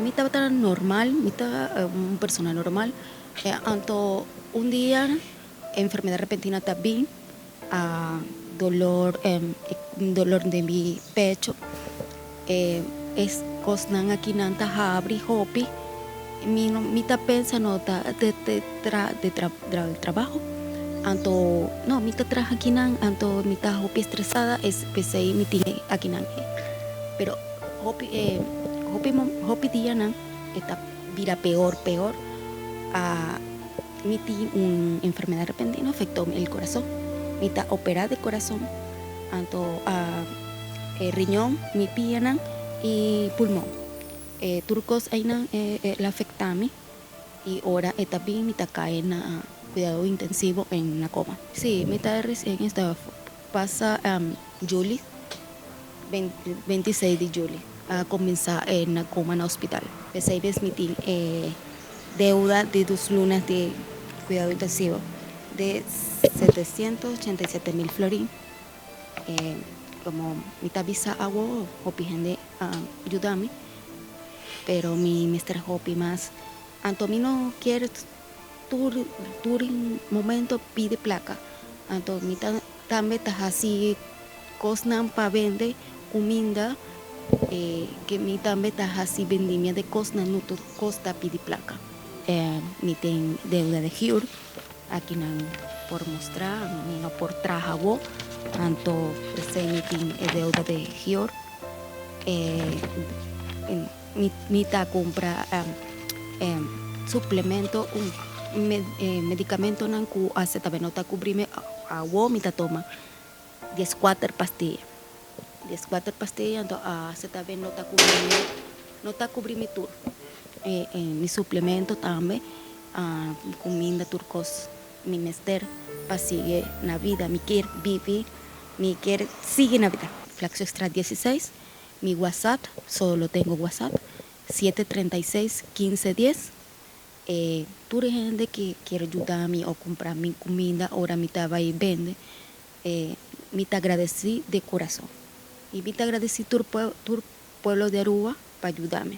Mi tabata normal, mi ta un persona normal. Anto un dia enfermedad repentina ta bin, dolor, dolor den mi pecho. E cosnan aki nan ta habri hopi. Mi no, mi ta pensa no ta de de tra de tra trabaho. Anto no mi ta traha akinan anto mi ta hopi estresada es p'esei mi tin akinan. Pero hopi e hopi hopi dianan e ta bira peor peor. Mi tin un enfermedad repentino afectó el corazón. Mi ta opera de corazón anto e riñon, mi pianan y pulmon. E tur cos aynan el afecta mi y ora e ta bin mi ta cae na cuidado intensivo en na coma. Sí, mi ta recien esta pasa juli, 26 di juli a cuminsa na coma na hospital. P'esey mes mi tin e deuda di dos luna di cuidado intensivo di 787 mil florin. Como mi ta bisa awo hopi hende a yuda mi, pero mi mester hopi mas. Anto mi no kier tur tur momento pidi placa. Anto mi ta tambe ta haci cosnan pa bende cuminda ke mi tambe ta haci bendimia de cosnan no tur cos ta pidi placa. Mi tin deuda de huur akinan por mustra mi no por traha awo anto p'esei mi tin e deuda de huur. Mi ta cumpra suplemento medicamentonan cu AZB no ta cubri mi awo mi ta toma 14 pastilla, 14 pastilla anto AZB no ta cubri mi no ta cubri mi tur mi suplemento tambe cuminda tur cos mi mester pa sigui na vida mi kier bibi mi kier sigui na vida. Flaxostraat 16. Mi WhatsApp, solo tengo WhatsApp, siete 36 15 10. Tur hende ke kier yuda mi o kumpra mi kuminda ora mi ta bai bende, mi ta agradesí de kurason. I mi ta agradesí tur tur pueblo di Aruba pa yuda mi.